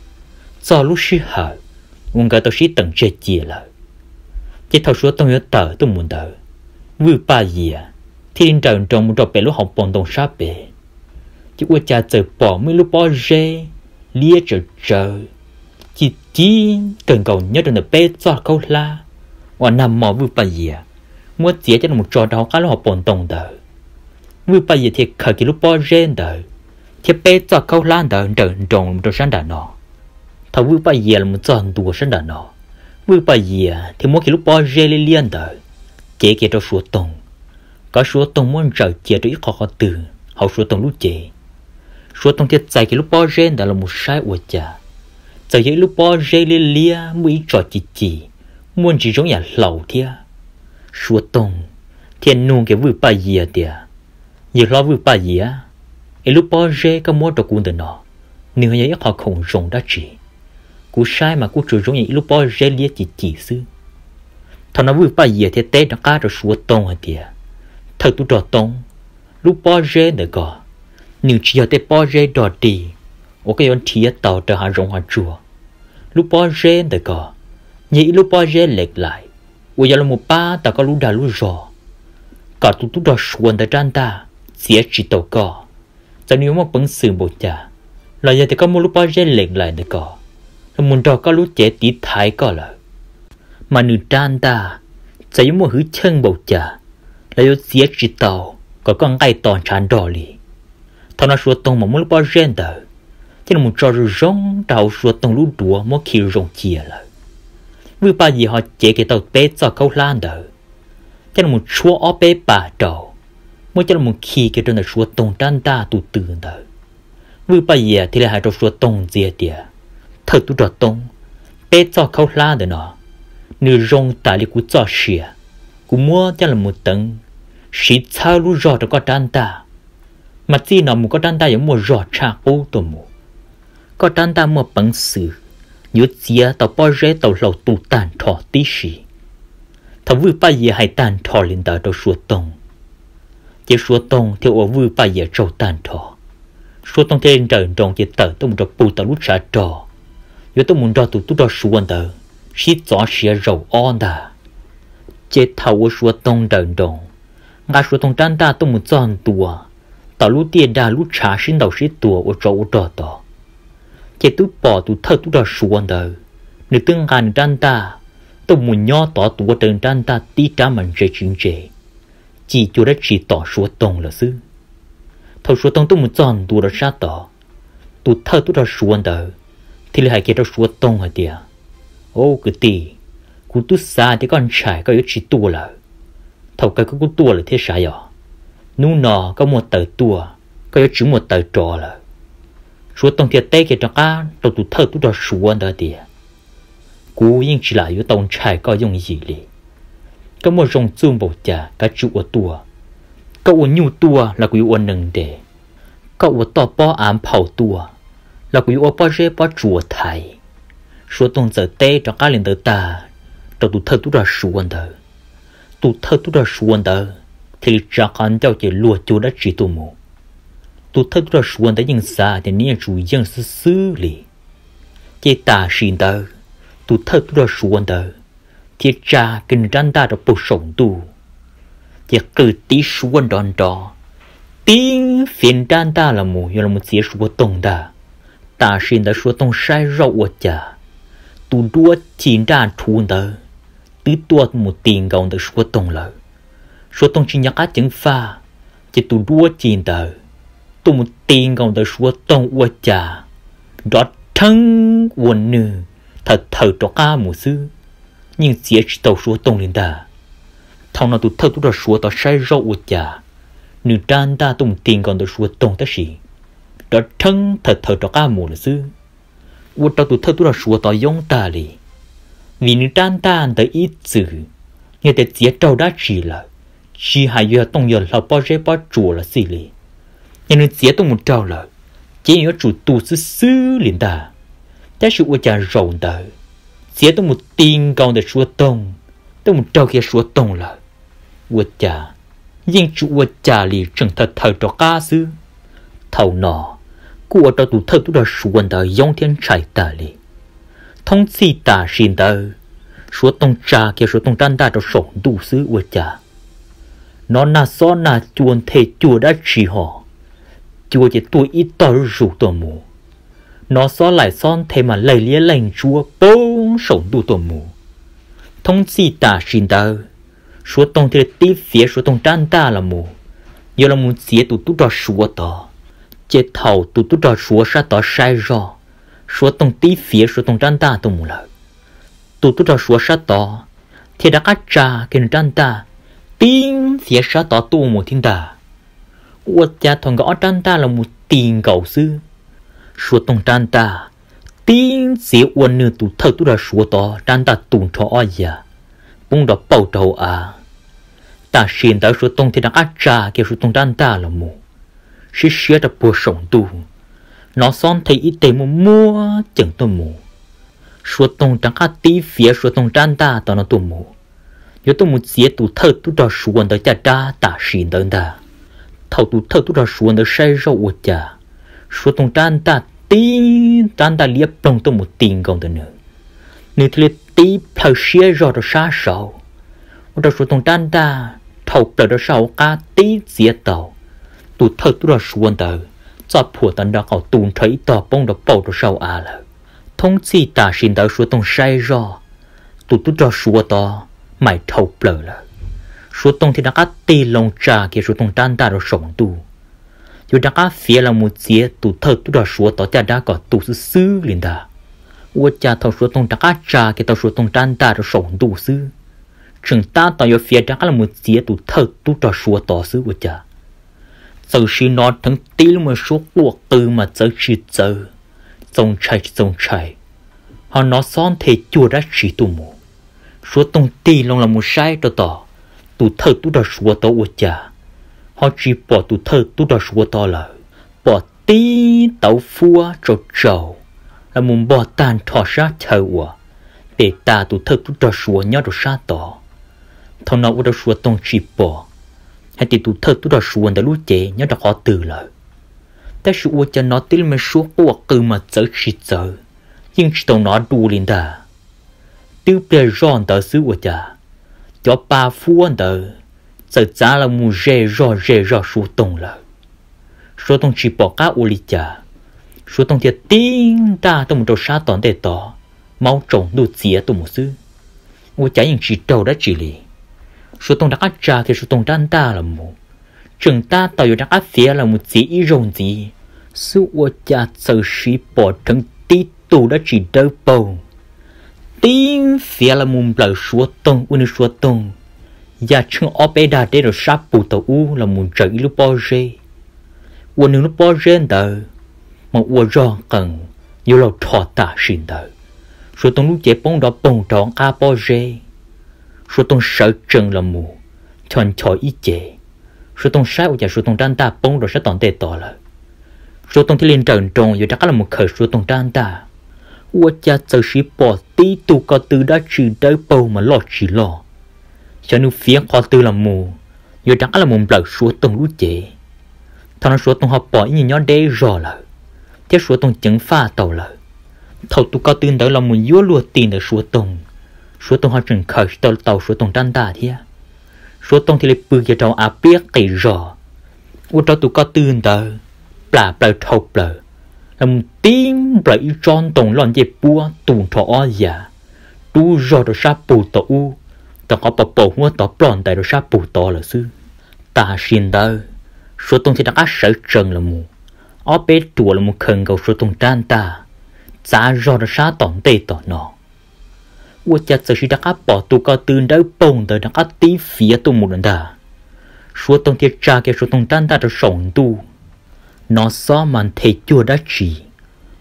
txog lub sij hawm uas nkawd tau sib teem tseg cia lawm. Ces thaum Suav Toog yuav tawm tuaj mus ntawd, Vwj Paj Yias thiaj li nrawm nroos mus rau pem lub hauv paus ntoo sab pem, ces ua cas txawm pom muaj ib lub pob zeb liab tsawv tsawv, ci ci kawg nkaus nyob rau ntawm peb txoj khaub hlab uas nag hmo Vwj Paj Yias muab txiav coj los tso rau hauv qab lub hauv paus ntoo ntawd. Vwj Paj Yias thiaj khaws kiag lub pob zeb ntawd thiab peb txoj khaub hlab ntawd nrawm nroos mus rau sab nram no. Thaum Vwj Paj Yias los mus txog ntua sab nram no, Vwj Paj Yias thiaj muab kiag lub pob zeb liab liab ntawd cev kiag rau Suav Toog, kom Suav Toog muab ntsaws cia rau ib qho qhov twg hauv Suav Toog lub cev. Suav Toog thiaj txais kiag lub pob zeb ntawd los mus saib ua cas, txawm yog ib lub pob zeb liab liab muaj ib tsom ci ci, muaj ntsis zoo yam hlau thiab. Suav Toog thiaj nug kiag Vwj Paj Yias tias, Yawg hlob Vwj Paj Yias, es lub pob zeb koj muab rau kuv ntawm no, nws ho yog ib qho khoom zoo dab tsi? Kuv saib mas kuj tsuas zoo yam ib lub pob zeb liab ci ci xwb. Thaum no Vwj Paj Yias thiaj teb rov qab rau Suav Toog hais tias, Thawj tub rog Toog, lub pob zeb ntawm ko, nws tsis yog tej pob zeb dog dig uas koj yuav nrhiav tau rau hav zoov hav tsuag. Lub pob zeb ntawm ko yog ib lub pob zeb lem laim uas yuav los mus pab tau koj lub dag lub zog, kom tus tub rog Suav ntawd rab ntaj txiav tsis tau koj. Txawm nws yuav muaj peev xwm npaum cas, los yog tias koj muaj lub pob zeb lem laim ntawm ko los mus nrog koj lub cev tiv thaiv koj lawm, mas nws rab ntaj txawm yuav muaj hwv cheej npaum cas los yuav txiav tsis tau kom koj nqaij to ntshav nrog li. Thaum no Suav Toog mam muab lub pob zeb ntawd coj los tso zoo zoo rau hauv Suav Toog lub duav muab khi zoo cia lawm. Vwj Paj Yias ho cev kiag tau peb txoj khaub hlab ntawd coj los tshuab ob peb pas rau, muab coj los khi kiag rau ntawm Suav Toog rab ntaj tus tw ntawd. Vwj Paj Yias thiaj li hais rau Suav Toog ntxiv tias, Thawj tub rog Toog, peb txoj khaub hlab ntawm no nws zoo tas li kuv txoj sia, kuv muab coj los teev siv txhawb lub zog rau koj rab ntaj, mas txij no mus koj rab ntaj yuav muaj zog tshaj qub tuaj mus. Koj rab ntaj muaj peev xwm yuav txiav tau pob zeb tau hlau tu tag nrho tib si. Thaum Vwj Paj Yias hais tag nrho li ntawd rau Suav Toog, ces Suav Toog thiaj ua Vwj Paj Yias tsaug tag nrho. Suav Toog thiaj li nrawm nroos ces tawm tuaj mus rau puag tom lub tshav rog, yuav tuaj mus nrog tus tub rog Suav ntawd sib txov siav zaum ob ntag. Ces thaum uas Suav Toog nrawm nroos, nqa Suav Toog rab ntaj tuaj mus txog ntua tom lub tiaj dag lub tshav sib ntaus sib tua ua tsov ua rog tod, ces twb pom tus thawj tub rog Suav ntawd, nws twb nqa nws rab ntaj tuaj mus nyob tod, tus ua raws rab ntaj tib rab mas ntse tsis ntse, ci cuag dab tsi tom Suav Toog lawm xwb. Thaum Suav Toog tuaj mus txog ntua rau sab tod, tus thawj tub rog Suav ntawd thiaj li hais kiag rau Suav Toog hais tias, Au kwv tij, kuv twb xav tias koj ntshai koj yuav tsis tuaj lawm, thaum kawg koj kuj tuaj lawm thiab sav yom. Hnub no koj muaj taw tuaj, koj yuav tsis muaj taw rov lawm. Suav Toog thiaj teb kiag rov qab rau tus thawj tub rog Suav ntawd tias, Kuv yeej tsis lam yuav tau ntshai koj yooj yim li. Koj muaj zoo txuj npaum cas kav tsij ua tuaj. Koj ua nyuj tuaj los kuv yuav ua nees nres, koj ua toj pob av nphau tuaj los kuv yuav ua pob zeb pob tsuas thaiv. Suav Toog txawm teb rov qab li ntawd tag rau tus thawj tub rog Suav ntawd. Tus thawj tub rog Suav ntawd thiaj li tsa qhov ncauj ces luag cuag dab tsi tuaj mus. Tus thawj tub rog Suav ntawd yeej xav tias nws yeej tsum yeej xwb xwb li. Ces tam sim ntawd, tus thawj tub rog Suav ntawd thiaj tsa kiag nws rab ntaj rau puag saum ntuj, ces qw tiv suab nrov nrov, tib fiav rab ntaj los mus yuav los txiav Suav Toog ntag. Tam sim ntawd Suav Toog saib zoj ua cas tus duab ci nraj rhuv ntawd twb tuaj mus ti nkaus ntawm Suav Toog lawm. Suav Toog tsis nco qab ceev faj, ces tus duab ci ntawd tuaj mus ti nkaus ntawm Suav Toog ua cas nrov rheeb ua nwg thawm thawm rov qab mus xwb, yeej txiav tsis tau Suav Toog li ntag. Thaum no tus thawj tub rog Suav tod saib zoj ua cas nws rab ntaj tuaj mus ti nkaus ntawm Suav Toog tab sis nrov rheeb thawm thawm rov qab mus lawm xwb. Ua rau tus thawj tub rog Suav tod yoob tag li, vim nws rab ntaj ntawd ib txwm yog tias txiav raug dab tsi lawm, tsis hais yog tooj yog hlau pob zeb pob tsuas los xij li, yog nws txiav tuaj mus raug lawm, ces yuav tsum tu xwb xwb li ntag. Tab sis ua cas zaum ntawd txiav tuaj mus ti nkaus ntawm Suav Toog, tuaj mus raug kiag Suav Toog lawm, ua cas yeej tsis ua cas li, tseem thawm thawm rov qab xwb. Thaum no kuj ua rau tus thawj tub rog Suav ntawd yoob thiab ntshai tag li. Thoob txhij tam sim ntawd, Suav Toog tsa kiag Suav Toog rab ntaj rau saum ntuj xwb ua cas nov nag xob nag cua nthe cuag dab tsi ho, cua ces tuaj ib tog zuj zus tuaj mus, nov xob laim xob nthe mas leeg liab leeg ntsuab poob saum ntuj tuaj mus. Thoob txhij tam sim ntawd, Suav Toog thiaj li tib fiav Suav Toog rab ntaj los mus, yuav los mus txiav tus tub rog Suav tod. Ces thaum tus tub rog Suav sab tod saib zoj, Suav Toog tib fiav Suav Toog rab ntaj tuaj mus lawm, tus tub rog Suav sab tod thiaj rov qab tsa kiag nws rab ntaj tib fiav sab tod tuaj mus thiab ntag. Ua cas thaum nkawd ob rab ntaj los mus ti nkaus xwb, Suav Toog rab ntaj tib txiav ua nws tus thawj tub rog Suav tod rab ntaj tu nrho ob yam, poob nrov pauj rau hauv av. Tam sim ntawd Suav Toog thiaj rov qab tsa kiag Suav Toog rab ntaj los mus, siab siab rau puag saum ntuj, nov xob nthe ib teg muaj muaj ceem tuaj mus. Suav Toog rov qab tib fiav Suav Toog rab ntaj tod no tuaj mus, yuav tuaj mus txiav tus thawj tub rog Suav ntawd caj dab tam sim ntawd ntag. Thaum tus thawj tub rog Suav ntawd saib zoj ua cas Suav Toog rab ntaj tib rab ntaj liab ploog tuaj mus ti nkaus ntawm nws, nws thiaj li tib plhaw siab zog rau sab saud, ua rau Suav Toog rab ntaj dhau plaws rau sab hauv qab tib txiav tau tus thawj tub rog Suav ntawd txoj phuam tod nrov qaum tu nrho ib tog poob nrov pauj rau sab hauv av lawm. Thoob txhij tam sim ntawd Suav Toog saib zoj, tus tub rog Suav tod mas dhau plaws lawm. Suav Toog thiaj rov qab tig loo tsa kiag Suav Toog rab ntaj rau saum ntuj, yuav rov qab fiav los mus txiav tus thawj tub rog Suav tod caj dab kom tu xwb xwb li ntag. Ua cas thaum Suav Toog rov qab tsa kiag tau Suav Toog rab ntaj rau saum ntuj xwb, tseem tab tom yuav fiav rov qab los mus txiav tus thawj tub rog Suav tod xwb ua cas txawm sim hnov dheev tib lub me suab quaj qw mas txawv tsis txawv, txaus ntshai tsis txaus ntshai, ho nov xob nthe cuag dab tsi tuaj mus. Suav Toog tig loo los mus saib rau tom tus thawj tub rog Suav tod ua cas ho tsis pom tus thawj tub rog Suav tod lawm, pom tib tauv fuab tsaus tsaus los mus npog tag nrho sab chaw uas pem tas tus thawj tub rog Suav nyob rau sab tod. Thaum no ua rau Suav Toog tsis pom hais tias tus thawj tub rog Suav ntawd lub cev nyob rau qhov twg lawm, tab sis ua cas nov tib lub me suab quaj qw mas txawv tsis txawv, yeej tsis tau nov dua li ntag. Twb pliag zoj ntawd xwb ua cas cov pa fuab ntawd txawm txav los mus ze zog ze zog Suav Toog lawm. Suav Toog tsis pom qab ua li cas, Suav Toog thiaj tib ntaj tuaj mus rau sab tom ntej tod, maub tsaus ntuj txiav tuaj mus xwb. Ua cas yeej tsis raug dab tsi li. Suav Toog rov qab tsa kiag Suav Toog rab ntaj los mus, tseem tab tom yuav rov qab fiav los mus txiav ib zaug ntxiv xwb ua cas txawm sim pom dheev tib tug dab tsi dawb paug tib fiav los mus nplawm Suav Toog ua nws Suav Toog ya tsheej ob peb dag deb rau sab pug tau ub los mus ntsaws ib lub pob zeb, ua nws lub pob zeb ntawd mas ua zog qees yuav laug rho tam sim ntawd. Suav Toog lub cev poob nrov poog rau qab pob zeb. Suav Toog sawv tsees los mus ncho ncho ib ce, Suav Toog saib ua cas Suav Toog rab ntaj poob rau sab tom ntej tod lawm. Suav Toog thiaj li nrawm nroos yuav rov qab los khaws Suav Toog rab ntaj. Ua cas txawm siv pom tib tug ko tw dab tsi dawb paug mas loj tsis loj, xyov nws fiav qhov twg los mus, yuav rov qab los mus nplawm Suav Toog lub cev. Thaum no Suav Toog ho pom ib nyuag nyob deb zog lawm, thiab Suav Toog ceev faj tau lawm. Thaum tus ko tw ntawd los mus yuav luag ti ntawm Suav Toog, Suav Toog ho tseem khaws tsis tau tau Suav Toog rab ntaj thiab. Suav Toog thiaj li pw kiag rau av piab qis zog, ua rau tus ko tw ntawd plam plaws dhau plaws, los mus tib nplawm ib tsob ntoo loj ncej puab tu nrho ob yam, rub zog rau sab pug tod ub, rau qhov pos paum huab tod ploj ntais rau sab pug tod lawm xwb. Tam sim ntawd, Suav Toog thiaj rov qab sawv tsees los mus, ob peb ruam los mus khaws nkaus Suav Toog rab ntaj, txav zog rau sab tom ntej tom no. Ua cas txawm siv rov qab pom tus ko tw dawb paug ntawd rov qab tib fiav tuaj mus lawm ntag. Suav Toog thiaj tsa kiag Suav Toog rab ntaj rau saum ntuj, nov xob mas nthe cuag dab tsi,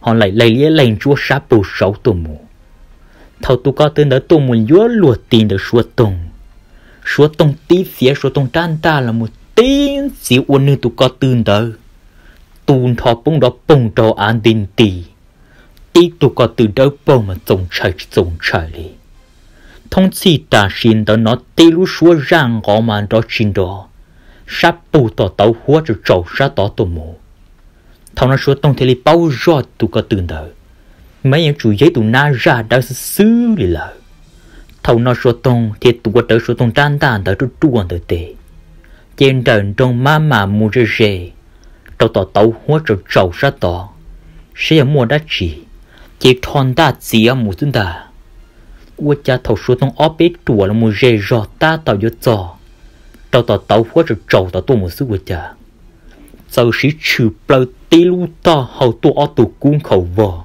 ho laim laig liab laig ntsuab sab pug saud tuaj mus. Thaum tus ko tw ntawd tuaj mus yuav luag ti ntawm Suav Toog, Suav Toog tib fiav Suav Toog rab ntaj los mus tib txiav ua nws tus ko tw ntawd tu nrho poob nrov poog rau av nti nti. Tib tug ko tw dawb paug mas txaus ntshai tsis txaus ntshai li. Thoob txhij tam sim ntawd nov tib lub suab zaj nqov mas nrov tsis nrov, sab pug tom tauv huab tsaus tsaus sab tod tuaj mus. Thaum no Suav Toog thiaj li paub zoj tus ko tw ntawd mas yuav tsum yog ib tus nab zaj dawb xwb xwb li lawm. Thaum no Suav Toog thiaj tuav rawv Suav Toog rab ntaj ntawd ruaj ruaj ntawm tes, ces nrawm nroos maj mam mus ze ze rau tom tauv huab tsaus tsaus sab tod, saib yog muaj dab tsi, ces rho ntaj txiav mus xwb ntag. Ua cas thaum Suav Toog ob peb ruam los mus ze zog tab tom yuav txog rau tom tauv huab tsaus tsaus tod tuaj mus xwb ua cas txawm siv tshwm plaws tib lub taub hau tuaj ob tug kub nkhaus vog,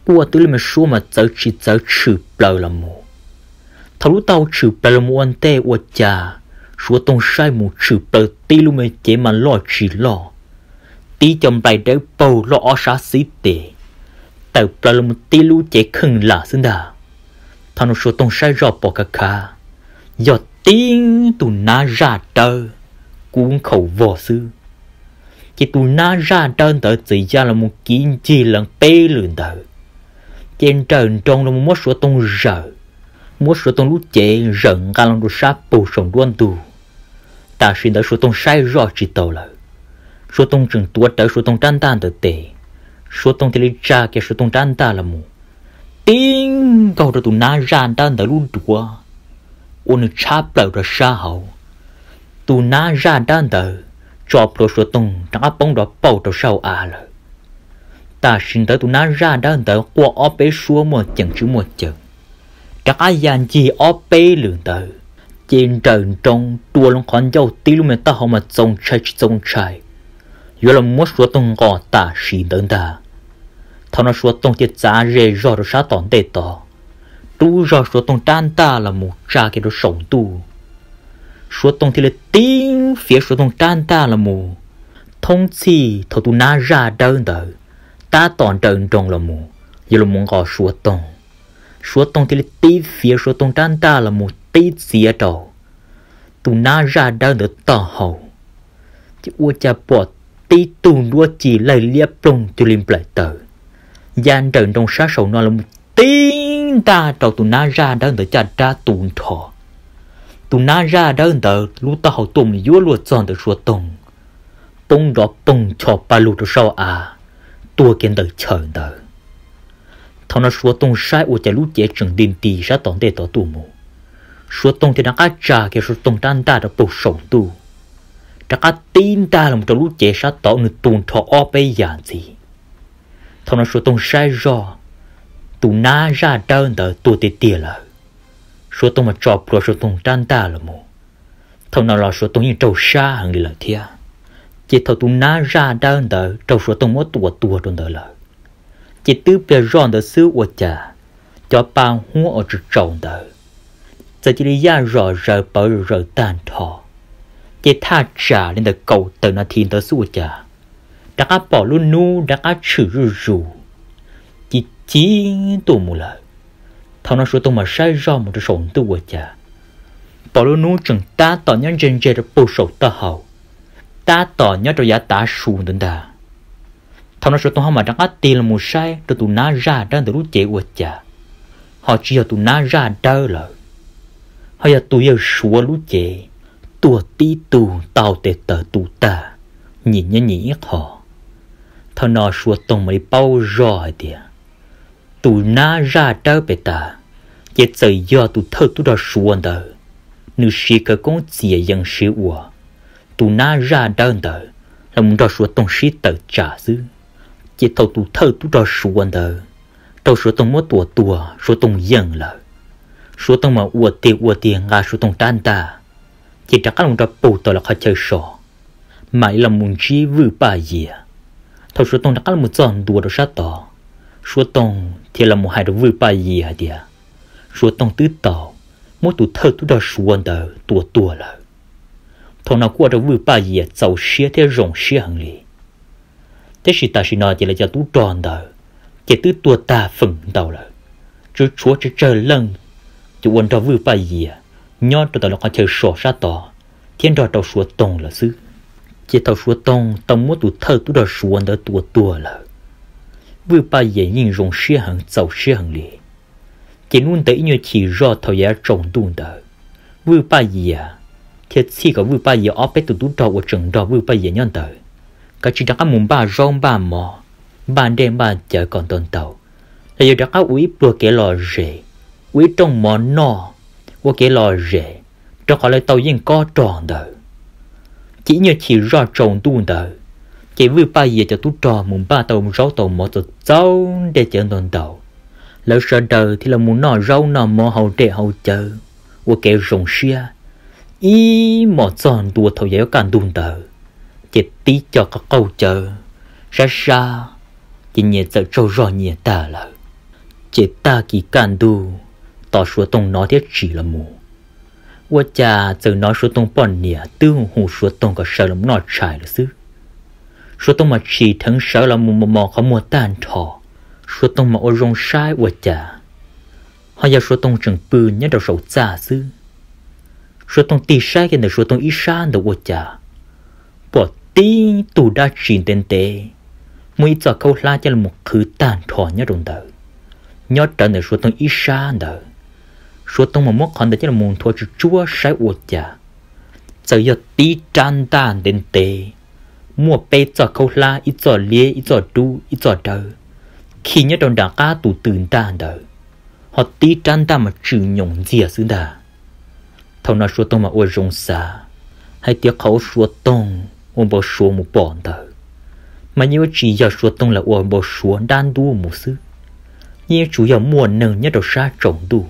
quaj twb li me suab mas txawv tsis txawv tshwm plaws los mus. Thaum lub taub hau tshwm plaws los mus ua ntej ua cas Suav Toog saib mus tshwm plaws tib lub me cev mas loj tsis loj, tib co nplais dawb paug loj ob sab xib tes, tawm plaws los mus tib lub cev kheej lam xwb ntag. Thaum no Suav Toog saib zoj pom khav khav, yog tib tug nab zaj dawb kub nkhaus vog xwb. Ces tus nab zaj dawb ntawd txawm ya los mus kiv ncig lees peb lwm ntawd, ces nrawm nroos los mus muab Suav Toog zawm, muab Suav Toog lub cev zawm nqa los rau sab pug saum nruab ntug. Tam sim ntawd Suav Toog saib zoj tsis tau lawm, Suav Toog tseem tuav rawv Suav Toog rab ntaj ntawm tes, Suav Toog thiaj li tsa kiag Suav Toog rab ntaj los mus tib nkaug rau tus nab zaj dawb ntawd lub duav, ua nws tshab plaws rau sab hauv. Tus nab zaj dawb ntawd tso plhuav Suav Toog rov qab poob nrov pauj rau sab hauv av lawm. Tam sim ntawd tus nab zaj dawb ntawd quaj ob peb suab muaj ceem tsis muaj ceem, rov qab ya ncig ob peb lwm ntawd, ces nrawm nroos rua loo qhov ncauj tib lub me taub hau mas txaus ntshai tsis txaus ntshai, yuav los muab Suav Toog nqos tam sim ntawd ntag. Thaum no Suav Toog thiaj txav ze zog rau sab tom ntej tod, rub zog Suav Toog rab ntaj los mus tsa kiag rau saum ntuj. Suav Toog thiaj li tib fiav Suav Toog rab ntaj los mus. Thoob txhij thaum tus nab zaj dawb ntawd tab tom nrawm nroos los mus yuav los nqos Suav Toog, Suav Toog thiaj li tib fiav Suav Toog rab ntaj los mus tib txiav rau tus nab zaj dawb ntawd taub hau. Ces ua cas pom tib tug nruab ci laig liab ploog cuag li nplaim taws, ya nrawm nroos sab saum no los mus tib ntaj rau tus nab zaj dawb ntawd caj dab tu nrho. Tus nab zaj dawb ntawd lub taub hau tuaj mus yuav luag txog ntawm Suav Toog, poob nrov poog ncho pa lug rau sab av, tuag kiag ntawm chaw ntawd. Thaum no Suav Toog saib ua cas lub cev tseem nti nti sab tom ntej tod tuaj mus, Suav Toog thiaj rov qab tsa kiag Suav Toog rab ntaj rau puag saum ntuj, rov qab tib ntaj los rau lub cev sab tod nws tu nrho ob peb yam ntxiv. Thaum no Suav Toog saib zoj, tus nab zaj dawb ntawd tuag tiag tiag lawm. Suav Toog mas tso plhuav Suav Toog rab ntaj los mus. Thaum no los Suav Toog yeej raug sab heev li lawm thiab. Ces thaum tus nab zaj dawb ntawd raug Suav Toog muab tua tuag rau ntawd lawm, ces twb pliag zoj ntawd xwb ua cas cov pa huab uas tsaus tsaus ntawd txawm cia li yaj zom zaws pawv zom zaws tag nrho. Ces thaj tsam li ntawm kaum tawm nas this ntawd xwb ua cas rov qab pom lub hnub rov qab tshwm zuj zus, ci ci tuaj mus lawm. Thaum no Suav Toog mas saib zoj mus rau saum ntuj ua cas pom lub hnub tseem tab tom nyob ntseg ntseg rau puag saum taub hau, tab tom nyob rau yav tav su ntawd ntag. Thaum no Suav Toog ho mam rov qab tig los mus saib rau tus nab zaj dawb ntawd lub cev ua cas ho tsis yog tus nab zaj dawb lawm, ho yog tus yawg Suav lub cev tuag tib tug tau tes taw tu tag, nyim nyob nyim ib qho. Thaum no Suav Toog mam li paub zog hais tias tus nab zaj dawb pem tas ces txawm yog tus thawj tub rog Suav ntawd, nws siv khawv koob txias yees siv ua tus nab zaj dawb ntawd los mus nrog Suav Toog sib tawm tsam xwb. Ces thaum tus thawj tub rog Suav ntawd raug Suav Toog muab tua tuag, Suav Toog yeej lawm, Suav Toog mam ua tiag ua tiag nqa Suav Toog rab ntaj, ces rov qab los rau puag tom lawv qhov chaw so, mam li los mus ntsib Vwj Paj Yias. Thaum Suav Toog rov qab los mus txog ntua rau sab tod, Suav Toog thiaj los mus hais rau Vwj Paj Yias hais tias Suav Toog twb tau muab tus thawj tub rog Suav ntawd tua tuag lawm. Thaum no kuj ua rau Vwj Paj Yias txaus siab thiab zoo siab heev li. Tab sis tam sim no ces lawv cov tub rog ntawd ces twb tuag tag feem ntau lawm, tsuas tshuav tsawg tsawg leej ces ua nrog Vwj Paj Yias nyob rau tom lawv qhov chaw so sab tod thiab nrog rau Suav Toog lawm xwb. Ces thaum Suav Toog tau muab tus thawj tub rog Suav ntawd tua tuag lawm, Vwj Paj Yias yeej zoo siab heev txaus siab heev li. Ces hnub ntawd ib nyuag chim zoj thaum yav tsaus ntuj ntawd, Vwj Paj Yias thiaj txhij kom Vwj Paj Yias ob peb tus tub rog uas tseem nrog Vwj Paj Yias nyob ntawd, kav tsij rov qab mus npaj zaub npaj mov, npaj dej npaj cawv kom ntau ntau, los yog rov qab ua ib pluag kev lom zem, ua ib rooj mov noj, ua kev lom zem, rau qhov lawv tau yeej kob rog ntawd. Ces ib nyuag chim zoj tsaus ntuj ntawd, ces Vwj Paj Yias cov tub rog mus npaj tau zaub tau mov txaus txaus dej cawv ntau ntau, lawv sawv daws thiaj los mus noj zaub noj mov haus dej haus cawv, ua kev zoo siab. Ib hmos txog ntua thaum yav yuav kaj ntug ntawd, ces tib co qaug cawv sab sab, ces nyias txawm tsaug zog nyias tag lawm. Ces tag kis kaj ntug, tos Suav Toog nov thiab tsim los mus, ua cas txawm hnov Suav Toog poj niam twb hu hu Suav Toog kom sawv los noj tshais lawm xwb. Suav Toog mas tsim dheev sawv los mus mos mos qhov muag tag nrho, Suav Toog mas ua zoo saib ua cas ho yog Suav Toog tseem pw nyob rau saum txaj xwb. Suav Toog tig saib kiag ntawm Suav Toog ib sab ntawd ua cas pom tib tug dab tsi ntev ntev, muaj ib txoj khaub hlab coj los qhwv tag nrho nyob rau ntawd, nyob rawv ntawm Suav Toog ib sab ntawd. Suav Toog mas muab qhov ntawd coj los nthuav tsuj tsuab saib ua cas txawm yog tib rab ntaj ntev ntev, muaj peb txoj khaub hlab, ib txoj liab, ib txoj dub, ib txoj dawb, khi nyob rau nram qab tus tw ntaj ntawd, ho tib rab ntaj mas tswm nyoos ntxiag xwb ntag. Thaum no Suav Toog mas ua zoo xav hais tias qhov uas Suav Toog ua npau suav mus pom ntawd mas yeej yuav tsis yog Suav Toog lam ua npau suav dab ntub mus xwb, yeej yuav tsum yog muaj neeg nyob rau sab tsaus ntuj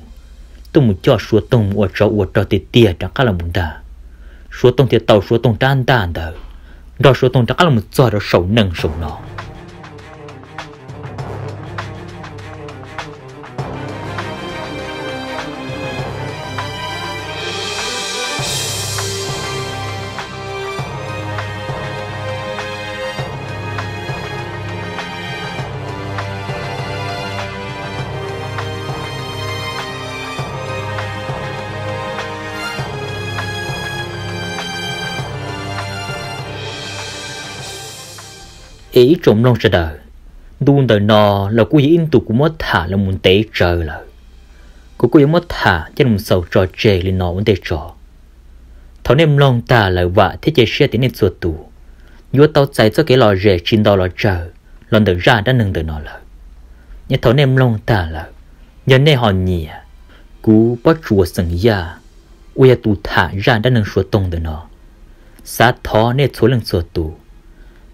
tuaj mus coj Suav Toog mus ua tsov ua rog tiag tiag rov qab los mus ntag. Suav Toog thiaj tau Suav Toog rab ntaj ntawd nrog Suav Toog rov qab los mus txog rau saum nees saum no. Es ib tsoom mloog sawv daws, ntu ntawm no los kuj yog ib ntu kuv muab tham los mus ntev tsawv lawm, kuv kuj yuav muab tham coj los xaus tso tseg li no ua ntej tso. Thaum nej mloog tag lawm vam thiab cia siab tias nej txhua tus yuav tau txais txoj kev lom zem tsis ntau los tsawg los ntawm zaj dab neeg ntawm no lawm. Es thaum nej mloog tag lawm, yog nej ho nyiam kuv Pob Tsuas xeem Yaj uas yog tus tham zaj dab neeg Suav Toog ntawm no, xav thov nej txhua leej txhua tus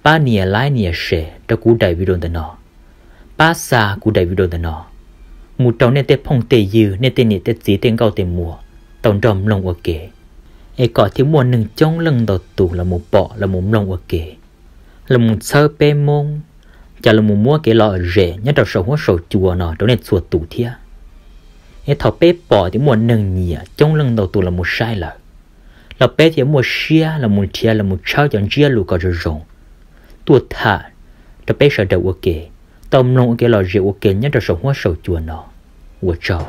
pab nias like nias share rau kuv daim video ntawm no, pab xa kuv daim video ntawm no mus rau nej tej phooj tej ywg, nej tej niam tej txiv tej nkauj tej muam tau nrog mloog ua ke, es kom thiaj muaj neeg coob leej ntau tus los mus pom los mus mloog ua ke, los mus txhawb peb Hmoob, cas los mus muab kev lom zem nyob rau saum huab saum cua no rau nej txhua tus thiab. Es thaum peb pom tias muaj neeg nyiam coob leej ntau tus los mus saib lawm, los peb thiaj muaj siab los mus nrhiav los mus tshawb cov ntsiab lus kom zoo zoo tuaj tham rau peb sawv daws ua ke tau mloog ua kev lom zem ua ke nyob rau saum huab saum cua no. Ua tsaug.